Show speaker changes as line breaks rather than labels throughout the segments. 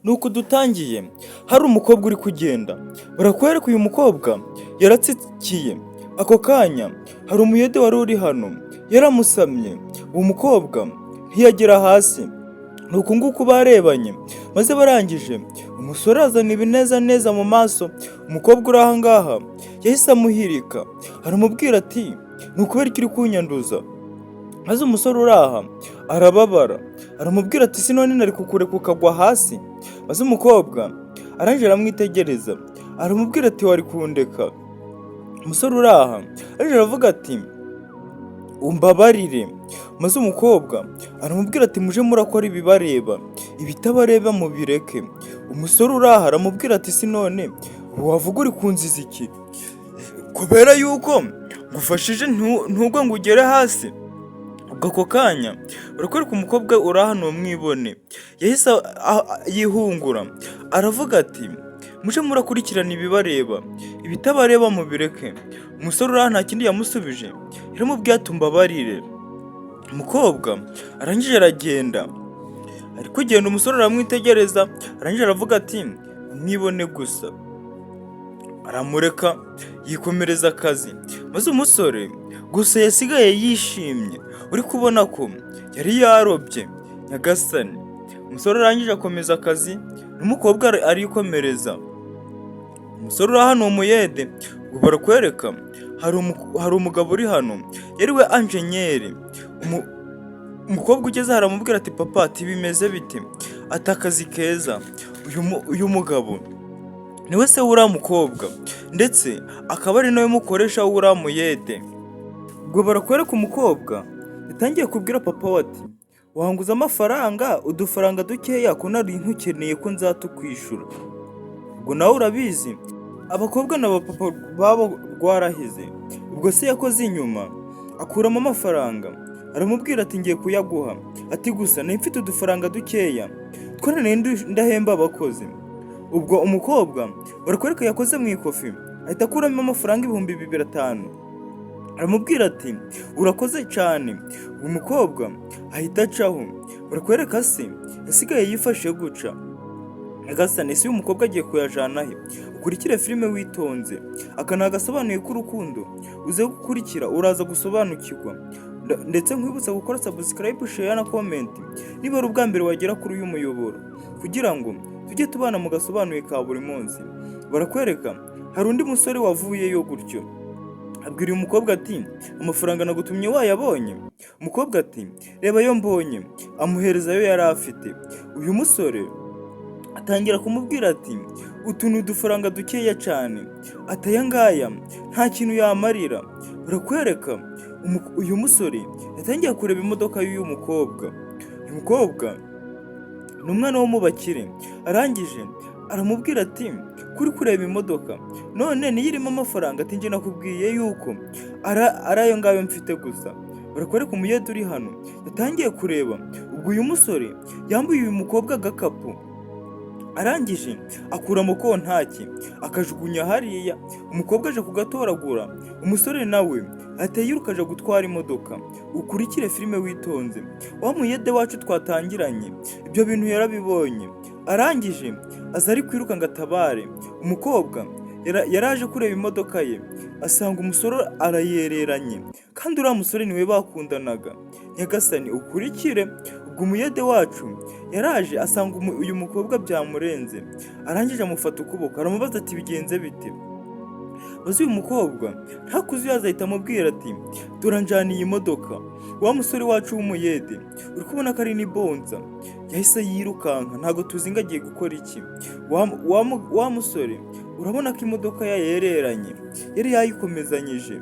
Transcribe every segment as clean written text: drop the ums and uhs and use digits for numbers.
Nuko dutangiye, hari umukobwa uri kugenda. Barakwereka uyu mukobwa yaratsikiye. Ako kanya hari umuyede wari uri hano, yaramusamye. Uwo mukobwa ntiyagera hasi. Ni uku nguku barebanye, maze barangije umusore azana ibinezaneza mu maso. Umukobwa uri aha ngaha yahise amuhirika, aramubwira ati: "Ni ukubera iki uri kunyanduza?" Maze umusore uri aha arababara, aramubwira ati: "Si none nari kukureka ukagwa hasi?" Maze umukobwa arangije aramwitegereza, aramubwira ati: "Wari kundeka." Umusore uri aha arangije aravuga ati: "Umbabarire." Maze umukobwa aramubwira ati: "Muje murakora ibibareba, ibitabareba mubireke." Umusore uri aha aramubwira ati: "Si none wavuga uri kunziza iki? Kubera yuko ngufashije ntugwe ngo ugere hasi." Ubwo ako kanya barakwereka umukobwa uri hano mwibone yahise yihungura, aravuga ati: "Muje murakurikirana ibibareba, ibitabareba mubireke." Umusore uri aha nta kindi yamusubije, yaramubwiye ati: "Umbabarire." Umukobwa arangije aragenda. Ari kugenda, umusore aramwitegereza, arangije aravuga ati: "Mwibone gusa." Aramureka yikomereza akazi. Maze umusore gusa yasigaye yishimye, uri kubona ko yari yarobye nyagasani. Umusore arangije akomeza akazi, n'umukobwa arikomereza. Umusore uri hano umuyede, ubwo barakwereka hari umugabo uri hano yari we enjenyeri. Umukobwa ugeze aho aramubwira ati: "Papa," ati: "Bimeze bite?" Ati: "Akazi keza." Uyu mugabo niwe se w'uriya mukobwa, ndetse akaba ari nawe mukoresha w'uriya muyede. Ubwo barakwereka umukobwa yatangiye kubwira papa we ati: "Wanguza amafaranga, udufaranga dukeya, ko nari ntukeneye, ko nzatukwishura?" Ubwo nawe urabizi, abakobwa na papa babo rwarahize. Ubwo se yakoze inyuma akuramo amafaranga, aramubwira ati: "Ngiye kuyaguha," ati: "Gusa nari mfite udufaranga dukeya twananiye ndahemba abakozi." Ubwo umukobwa barakwereka yakoze mu ikofi, ahita akuramo amafaranga 2500, aramubwira ati: "Urakoze cyane." Uwo mukobwa ahita acaho. Barakwereka se yasigaye yifashe guca. Nyagasani, ese uyu mukobwa agiye kuyajana he? Ukurikire filime witonze. Aka ni agasobanuye k'urukundo, uze gukurikira uraza gusobanukirwa. Ndetse nkwibutsa gukora subscribe, share na comment niba ari ubwa mbere wagera kuri uyu muyoboro, kugira ngo tujye tubana mu gasobanuye ka buri munsi. Barakwereka hari undi musore wavuyeyo gutyo, abwira uyu mukobwa ati: "Amafaranga nagutumye wayabonye?" Umukobwa ati: "Reba ayo mbonye." Amuhereza ayo yari afite. Uyu musore atangira kumubwira ati: "Utu ni udufaranga dukeya cyane," ati: "Aya ngaya nta kintu yamarira." Barakwereka uyu musore yatangiye kureba imodoka y'uyu mukobwa. Uyu mukobwa ni umwana wo mu bakire. Arangije aramubwira ati: "Kuri kureba imodoka none niyo irimo amafaranga?" Ati: "Njye nakubwiye yuko ari ayo ngayo mfite gusa." Barakwereka umuyede uri hano yatangiye kureba. Ubwo uyu musore yambuye uyu mukobwa agakapu, arangije akuramo kontaki akajugunya hariya. Umukobwa aje kugatoragura, umusore nawe ahita yiruka aja gutwara imodoka. Ukurikire filime witonze. Wa muyede wacu twatangiranye, ibyo bintu yarabibonye, arangije aza ari kwiruka ngo atabare umukobwa. Yaraje kureba imodoka ye, asanga umusore arayereranye, kandi uriya musore niwe bakundanaga. Nyagasani, ukurikire. Ubwo umuyede wacu yaraje asanga uyu mukobwa byamurenze, arangije amufata ukuboko, aramubaza ati: "Bigenze bite?" Maze uyu mukobwa ntakuzuyaza ahita amubwira ati: "Turanjana iyi modoka." Wa musore wacu w'umuyede, uri kubona ko ari n'ibonza, yahise yirukanka, ntabwo tuzi ngo agiye gukora iki. Wa musore urabona ko imodoka ye yereranye, yari yayikomezanyije.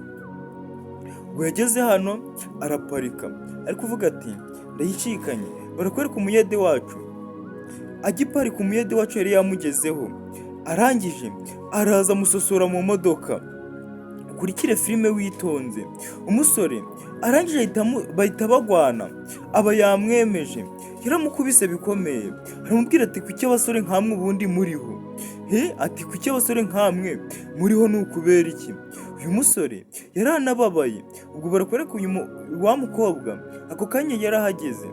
Ubwo yageze hano araparika, ari kuvuga ati: "Ndayicikanye." Barakwereka umuyede wacu agiparika, umuyede wacu yari yamugezeho, arangije araza amusosora mu modoka. Ukurikire filime witonze. Umusore arangije bahita bagwana, aba yamwemeje, yaramukubise bikomeye, aramubwira ati: "Kuki abasore nkamwe ubundi muriho he?" Ati: "Kuki abasore nkamwe muriho? Ni ukubera iki?" Uyu musore yaranababaye. Ubwo barakwereka uyu wa mukobwa ako kanya yarahageze.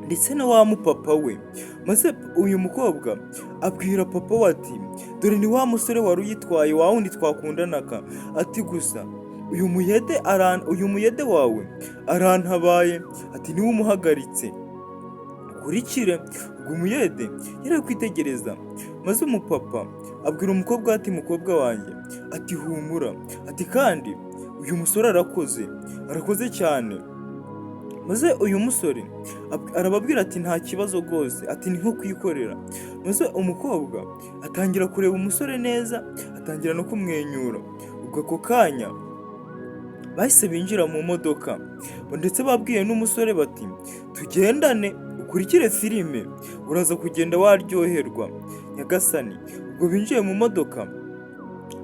ndetse na wa mupapa we. Maze uyu mukobwa abwira papa we ati: "Dore ni wa musore wari uyitwaye, wa wundi twakundanaga." Ati: "Gusa uyu muyede wawe arantabaye." Ati: "Niwe umuhagaritse." Ukurikire, ubwo umuyede yari ari kwitegereza, maze umupapa abwira umukobwa ati: "Mukobwa wanjye," ati, "humura." Ati: "Kandi uyu musore arakoze, arakoze cyane." Maze uyu musore arababwira ati: "Nta kibazo rwose." Ati: "Ni nko kwikorera." Maze umukobwa atangira kureba umusore neza, atangira no kumwenyura. Ubwo ako kanya bahise binjira mu modoka, ndetse babwiye n'umusore bati: "Tugendane, ukurikire filime, uraza kugenda waryoherwa." Nyagasani, ubwo binjiye mu modoka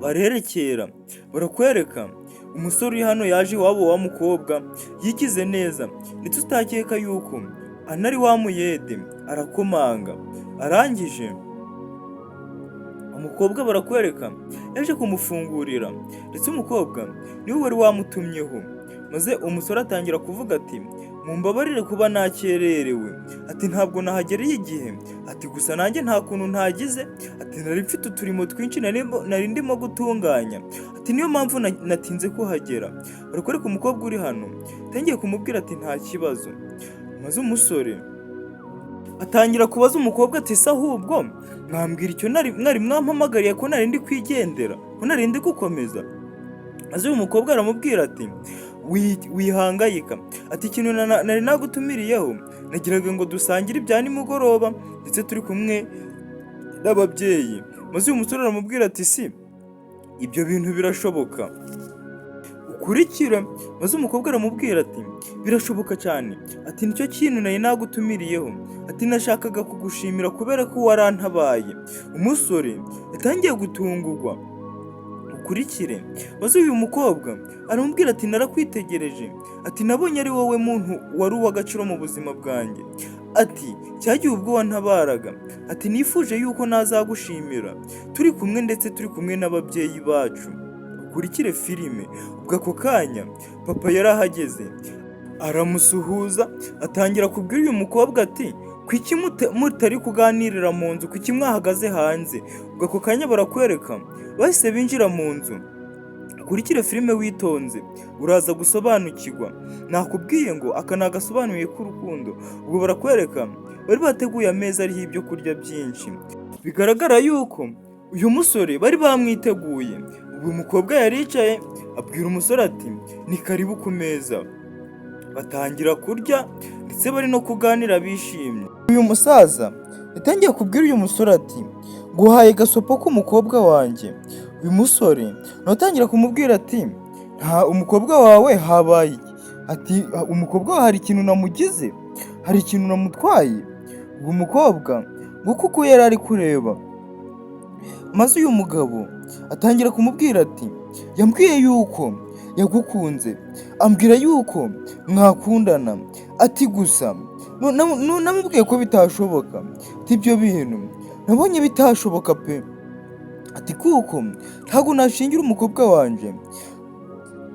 barerekera. Barakwereka umusore uri hano yaje iwabo wa mukobwa yigize neza, ndetse utakeka yuko anari wa muyede. Arakomanga, arangije umukobwa barakwereka yaje kumufungurira, ndetse umukobwa niwe wari wamutumyeho. Maze umusore atangira kuvuga ati: "Mumbabarire kuba nakererewe." Ati: "Ntabwo nahagereye igihe." Ati: "Gusa nanjye nta kuntu ntagize." Ati: "Nari mfite uturimo twinshi nari ndimo gutunganya." Ati: "Niyo mpamvu natinze kuhagera." Barakwereka umukobwa uri hano yatangiye kumubwira ati: "Nta kibazo." Maze umusore atangira kubaza umukobwa ati: "Se ahubwo mwambwira icyo mwari mwampamagariye, ko nari ndi kwigendera, ko nari ndi gukomeza?" Maze uyu mukobwa aramubwira ati: "Wihangayika." Ati: "Ikintu nari nagutumiriyeho, nagiraga ngo dusangire ibya nimugoroba, ndetse turi kumwe n'ababyeyi." Maze uyu musore aramubwira ati: "Si ibyo bintu birashoboka?" Ukurikire, maze umukobwa aramubwira ati: "Birashoboka cyane." Ati: "Nicyo kintu nari nagutumiriyeho." Ati: "Nashakaga kugushimira kubera ko warantabaye." Umusore yatangiye gutungurwa. Ukurikire, maze uyu mukobwa aramubwira ati: "Narakwitegereje." Ati: "Nabonye ari wowe muntu wari uw'agaciro mu buzima bwanjye." Ati: "Cyagihe ubwo wantabaraga." Ati: "Nifuje yuko nazagushimira turi kumwe, ndetse turi kumwe n'ababyeyi bacu." Ukurikire filime. Ubwo ako kanya papa yarahageze, aramusuhuza, atangira kubwira uyu mukobwa ati: "Kuki mutari kuganirira mu nzu? Kuki mwahagaze hanze?" Ubwo ako kanya barakwereka bahise binjira mu nzu. Ukurikire filime witonze, uraza gusobanukirwa. Nakubwiye ngo aka ni agasobanuye k'urukundo. Ubwo barakwereka bari bateguye ameza ariho ibyo kurya byinshi, bigaragara yuko uyu musore bari bamwiteguye. Ubwo umukobwa yari yicaye, abwira umusore ati: "Ni karibu ku meza." Batangira kurya, ndetse bari no kuganira bishimye. Uyu musaza yatangiye kubwira uyu musore ati: "Nguhaye gasopo k'umukobwa wanjye." Uyu musore nawe atangira kumubwira ati: "Nta umukobwa wawe, habaye iki?" Ati: "Umukobwa wawe hari ikintu namugize, hari ikintu namutwaye?" Ubwo umukobwa ngo kuko yari ari kureba, maze uyu mugabo atangira kumubwira ati: "Yambwiye yuko yagukunze, ambwira yuko mwakundana." Ati: "Gusa namubwiye ko bitashoboka." Ati: "Ibyo bintu nabonye bitashoboka pe." Ati: "Kuko ntabwo nashingira umukobwa wanjye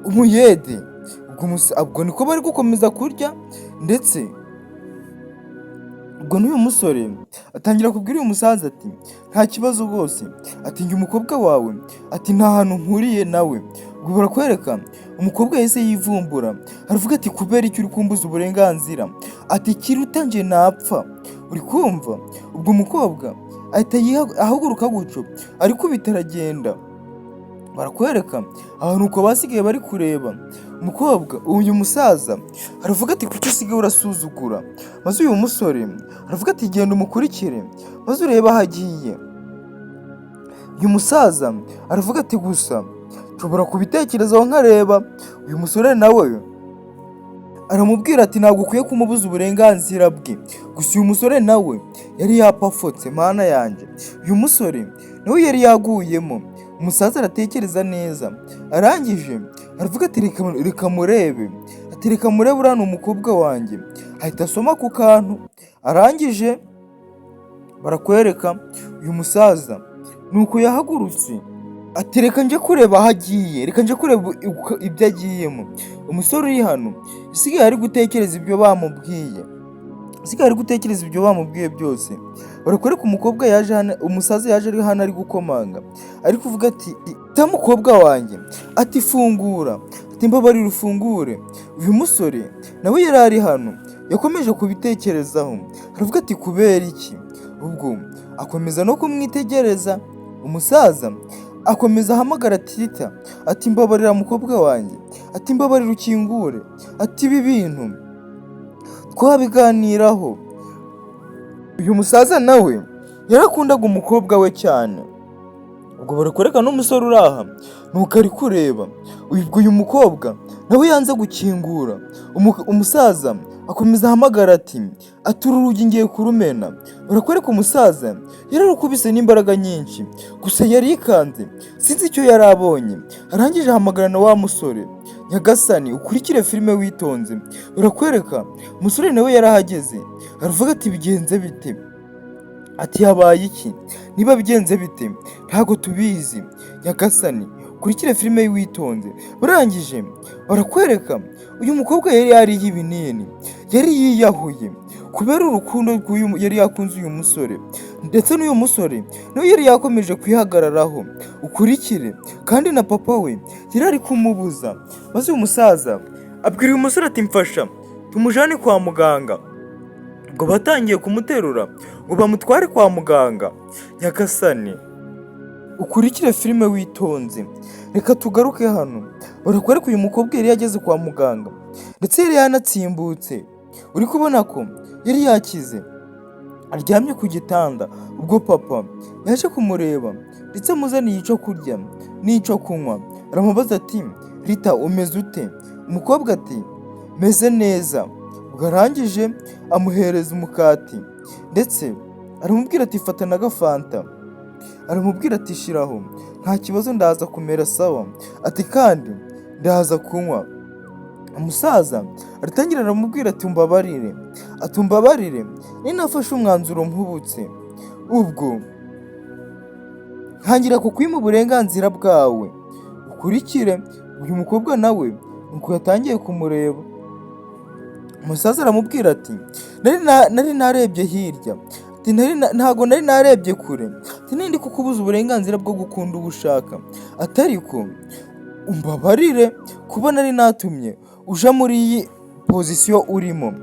umuyede." Ubwo niko bari gukomeza kurya, ndetse ubwo n'uyu musore atangira kubwira uyu musaza ati: "Nta kibazo rwose." Ati: "Njye umukobwa wawe," ati, "nta hantu mpuriye nawe." Ubwo barakwereka umukobwa yahise yivumbura, aravuga ati: "Kubera icyo uri kumbuza uburenganzira?" Ati: "Kiruta njye napfa, uri kumva?" Ubwo umukobwa ahita ahaguruka gutyo, arikubita, aragenda. Barakwereka abantu uko basigaye bari kureba umukobwa. Uyu musaza aravuga ati: "Kuki usigaye urasuzugura?" Maze uyu musore aravuga ati: "Genda umukurikire, maze urebe aho agiye." Uyu musaza aravuga ati: "Gusa nshobora kubitekerezaho nkareba." Uyu musore nawe aramubwira ati: "Ntabwo ukwiye kumubuza uburenganzira bwe." Gusa uyu musore nawe yari yapafotse, mana yanjye, uyu musore nawe yari yaguyemo. Umusaza aratekereza neza, arangije aravuga ati: "Reka, reka murebe." Ati: "Reka murebe, uriya ni umukobwa wanjye." Ahita asoma ku kantu, arangije barakwereka uyu musaza nuko yahagurutse ati: "Reka njye kureba aho agiye, reka njye kureba ibyo agiyemo." Umusore uri hano isigaye ari gutekereza ibyo bamubwiye. Asigaye ari gutekereza ibyo bamubwiye byose. Barakwereka umukobwa yaje hano, umusaza yaje ari hano ari gukomanga, ari kuvuga ati: "Ta mukobwa wanjye," ati: "Fungura," ati: "Mbabarira ufungure." Uyu musore nawe yari ari hano, yakomeje kubitekerezaho, aravuga ati: "Kubera iki?" Ubwo akomeza no kumwitegereza. Umusaza akomeza ahamagara Tita ati: "Mbabarira mukobwa wanjye," ati: "Mbabarira ukingure," ati: "Ibi bintu twabiganiraho." Uyu musaza nawe yarakundaga umukobwa we cyane. Ubwo barakwereka n'umusore uri aha, nuko ari kureba. Ubwo uyu mukobwa nawe yanze gukingura. Umusaza akomeza ahamagara ati: "Uru rugi ngiye kurumena." Barakwereka umusaza yararukubise n'imbaraga nyinshi, gusa yarikanze, sinzi icyo yari abonye. Arangije ahamagara na wa musore. Nyagasani, ukurikire filime witonze. Barakwereka umusore nawe yarahageze, aravuga ati: "Bigenze bite?" Ati: "Habaye iki?" Niba bigenze bite ntabwo tubizi. Nyagasani, ukurikire filime witonze. Barangije barakwereka uyu mukobwa yari yariye ibinini, yari yiyahuye kubera urukundo rw'uyu yari yakunze uyu musore, ndetse n'uyu musore nawe yari yakomeje kwihagararaho. Ukurikire kandi na papa we yari ari kumubuza. Maze uyu musaza abwira uyu musore ati: "Mfasha tumujane kwa muganga." Ngo batangiye kumuterura ngo bamutware kwa muganga. Nyagasani, ukurikire filime witonze. Reka tugaruke hano. Barakwereka uyu mukobwa yari yageze kwa muganga, ndetse yari yanatsimbutse, uri kubona ko yari yakize, aryamye ku gitanda. Ubwo papa yaje kumureba, ndetse amuzaniye icyo kurya n'icyo kunywa. Aramubaza ati: "Rita, umeze ute?" Umukobwa ati: "Meze neza." Ubwo arangije amuhereza umukati, ndetse aramubwira ati: "Fata n'agafanta." Aramubwira ati: "Shiraho, nta kibazo, ndaza kumera sawa," ati: "Kandi ndaza kunywa." Umusaza aratangira aramubwira ati: "Umbabarire," ati: "Umbabarire ninafashe umwanzuro mpubutse, ubwo ntangira kukwima uburenganzira bwawe." Ukurikire uyu mukobwa nawe nuko yatangiye kumureba. Umusaza aramubwira ati: "Nari narebye hirya," ati: "Ntago nari narebye kure," ati: "Nari ndi kukubuza uburenganzira bwo gukunda uwo ushaka," ati: "Ariko umbabarire kuba nari natumye uja muri iyi position urimo."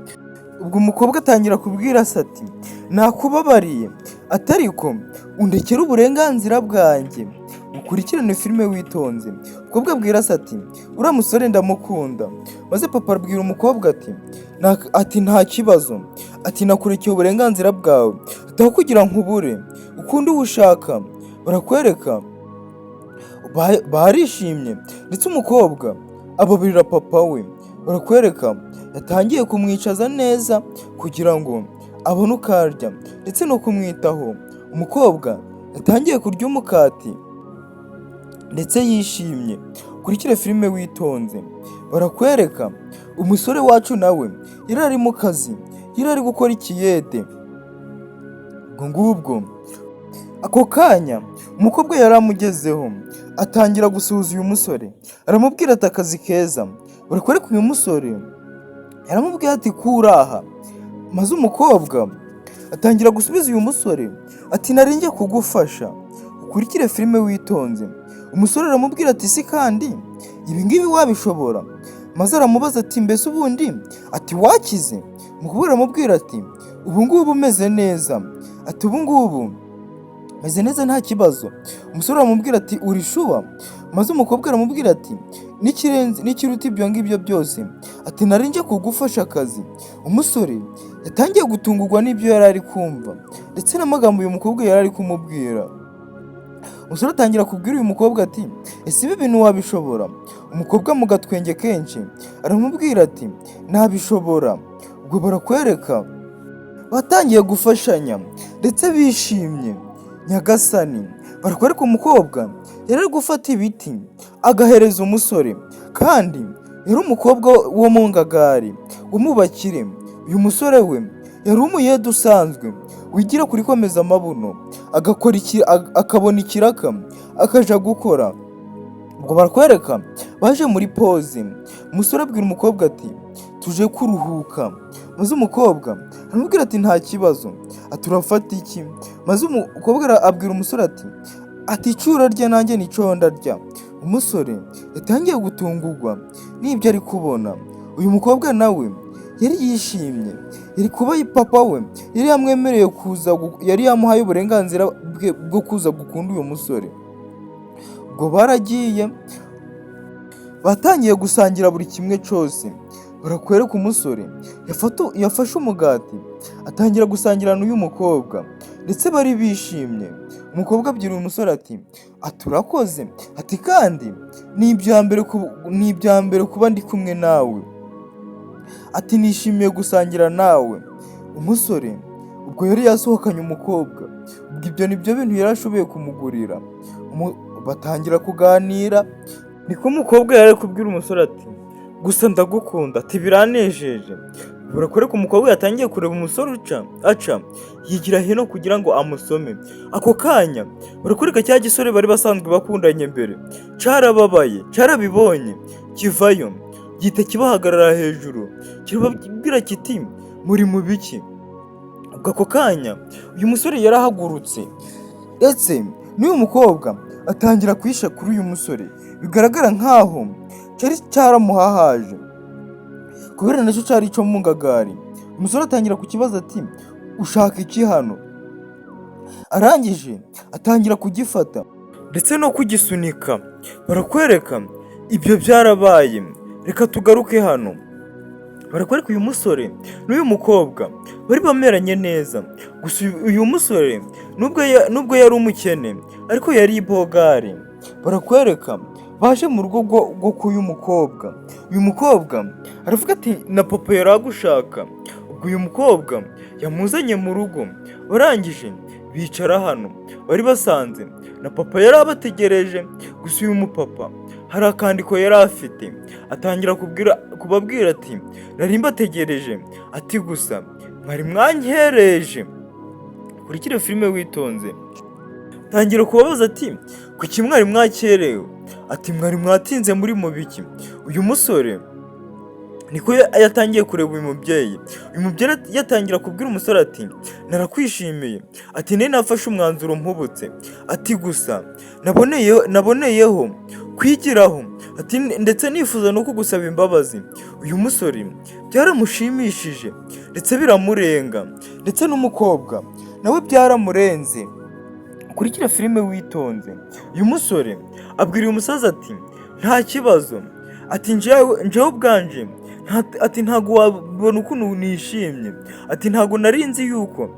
Ubwo umukobwa atangira kubwira se ati: "Nakubabariye," ati: "Ariko undekere uburenganzira bwanjye." Ukurikirane filime witonze. Umukobwa abwira se ati: "Uriya musore ndamukunda." Maze papa abwira umukobwa ati: "Nta kibazo," ati: "Nakurekeye uburenganzira bwawe," ati: "Aho kugira nkubure ukunde uwo ushaka." Barakwereka barishimye, ndetse umukobwa ababarira papa we. Barakwereka yatangiye kumwicaza neza kugira ngo abone uko arya, ndetse no kumwitaho. Umukobwa yatangiye kurya umukati ndetse yishimye. Ukurikire filime witonze. Barakwereka umusore wacu nawe yari ari mu kazi, yari ari gukora ikiyede. Ubwo ngubwo ako kanya umukobwa yari amugezeho, atangira gusuhuza uyu musore, aramubwira ati: "Akazi keza." Barakwereka uyu musore yaramubwiye ati: "Kuraha." Maze umukobwa atangira gusubiza uyu musore ati: "Nari njye kugufasha." Ukurikire filime witonze. Umusore aramubwira ati: "Si kandi ibi ngibi wabishobora?" Maze aramubaza ati: "Mbese ubundi," ati: "wakize?" Umukobwa aramubwira ati: "Ubu ngubu umeze neza," ati: "Ubu ngubu meze neza, nta kibazo." Umusore aramubwira ati: "Uri sure?" Maze umukobwa aramubwira ati: "N'ikirenze, n'ikiruta ibyo ngibyo byose," ati: "Nari nje kugufasha akazi." Umusore yatangiye gutungurwa n'ibyo yari ari kumva, ndetse n'amagambo uyu mukobwa yari ari kumubwira. Umusore atangira kubwira uyu mukobwa ati: "Ese ibi bintu wabishobora?" Umukobwa mu gatwenge kenshi aramubwira ati: "Nabishobora." Ubwo barakwereka batangiye gufashanya ndetse bishimye. Nyagasani, barakwereka umukobwa yari ari gufata ibiti agahereza umusore, kandi yari umukobwa wo mu ngagari, wo mu bakire. Uyu musore we yari umuyede usanzwe wigira kuri komeza amabuno, agakora iki, akabona ikiraka akaja gukora. Ubwo barakwereka baje muri pause. Umusore abwira umukobwa ati: Tuje kuruhuka. Maze umukobwa aramubwira ati: "Nta kibazo." Ati: "Urafata iki?" Maze umukobwa abwira umusore ati: "Icyo urarya nanjye nicyo ndarya." Umusore yatangiye gutungurwa n'ibyo ari kubona. Uyu mukobwa nawe yari yishimye, yari kuba papa we yari yamwemereye kuza, yari yamuhaye uburenganzira bwe bwo kuza gukunda uyu musore. Ubwo baragiye, batangiye gusangira buri kimwe cyose. Barakwereka umusore yafashe umugati, atangira gusangira n'uyu mukobwa, ndetse bari bishimye. Umukobwa abwira uyu musore ati: "Urakoze." Ati: "Kandi ni ibya mbere kuba ndi kumwe nawe." Ati: "Nishimiye gusangira nawe." Umusore ubwo yari yasohokanye umukobwa, ubwo ibyo nibyo bintu yari ashoboye kumugurira. Batangira kuganira, niko umukobwa yari ari kubwira umusore ati: "Gusa ndagukunda." Ati: "Biranejeje." Burakwereka umukobwa yatangiye kureba umusore uca aca yigira hino kugira ngo amusome. Ako kanya barakwereka cya gisore bari basanzwe bakundanye mbere carababaye, carabibonye, kivayo gihita kibahagarara hejuru, kirababwira kiti: "Muri mu biki?" Ubwo ako kanya uyu musore yarahagurutse, ndetse n'uyu mukobwa atangira kwisha kuri uyu musore, bigaragara nkaho cyari cyaramuhahaje kubera nacyo cyari icyo mu ngagari. Umusore atangira kukibaza ati: "Ushaka iki hano?" Arangije atangira kugifata ndetse no kugisunika. Barakwereka ibyo byarabaye. Reka tugaruke hano. Barakwereka uyu musore n'uyu mukobwa bari bameranye neza. Gusa uyu musore nubwo yari umukene, ariko yari ibogare. Barakwereka baje mu rugo rwo k'uyu mukobwa. Uyu mukobwa aravuga ati: "Na papa yari agushaka." Ubwo uyu mukobwa yamuzanye mu rugo, barangije bicara hano. Bari basanze na papa yari abategereje. Gusa uyu mupapa hari akandiko yari afite, atangira kubabwira ati: "Nari mbategereje." Ati: "Gusa mwari mwankereje." Kurikire filime witonze. Tangira kubabaza ati: "Kuki mwari mwakerewe?" Ati: "Mwari mwatinze muri mu biki?" Uyu musore niko yatangiye kureba uyu mubyeyi. Uyu mubyeyi yatangira kubwira umusore ati: "Narakwishimiye." Ati: "Nari nafashe umwanzuro mpubutse." Ati: "Gusa naboneyeho kwigiraho." Ati: "Ndetse nifuza no kugusaba imbabazi." Uyu musore byaramushimishije ndetse biramurenga, ndetse n'umukobwa nawe byaramurenze. Kurikira filime witonze. Uyu musore abwira uyu musaza ati: "Nta kibazo." Ati: "Njyewe ubwanje," ati: "ntabwo wabona ukuntu nishimye." Ati: "Ntabwo nari nzi yuko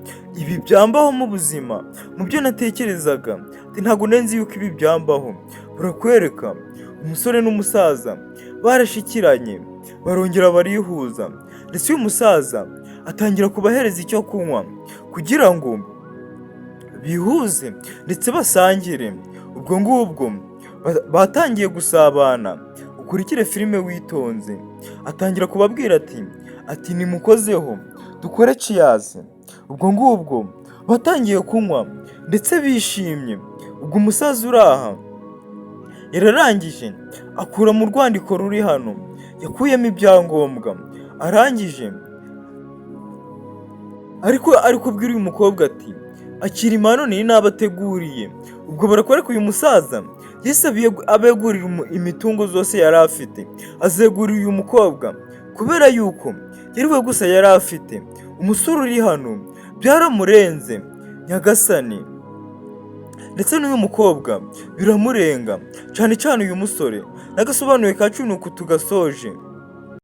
ibi byambaho mu buzima, mu byo natekerezaga." Ati: "Ntabwo nari nzi yuko ibi byambaho." Burakwereka umusore n'umusaza barashikiranye, barongera barihuza, ndetse uyu musaza atangira kubahereza icyo kunywa kugira ngo bihuze ndetse basangire. Ubwo ngubwo batangiye gusabana. Ukurikire filime witonze. Atangira kubabwira ati: "Nimukozeho dukore cheers." Ubwo ngubwo batangiye kunywa ndetse bishimye. Ubwo umusaza uri aha yararangije akura mu rwandiko ruri hano, yakuyemo ibyangombwa. Arangije ariko ari kubwira uyu mukobwa ati: "Akira impano nini nabateguriye." Ubwo barakwereka uyu musaza yisabiye abegurira imitungo zose yari afite, azegurira uyu mukobwa kubera yuko yari we gusa yari afite. Umusore uri hano byaramurenze, nyagasani, ndetse n'uyu mukobwa biramurenga cyane cyane uyu musore. N'agasobanuye kacu ni uku tugasoje.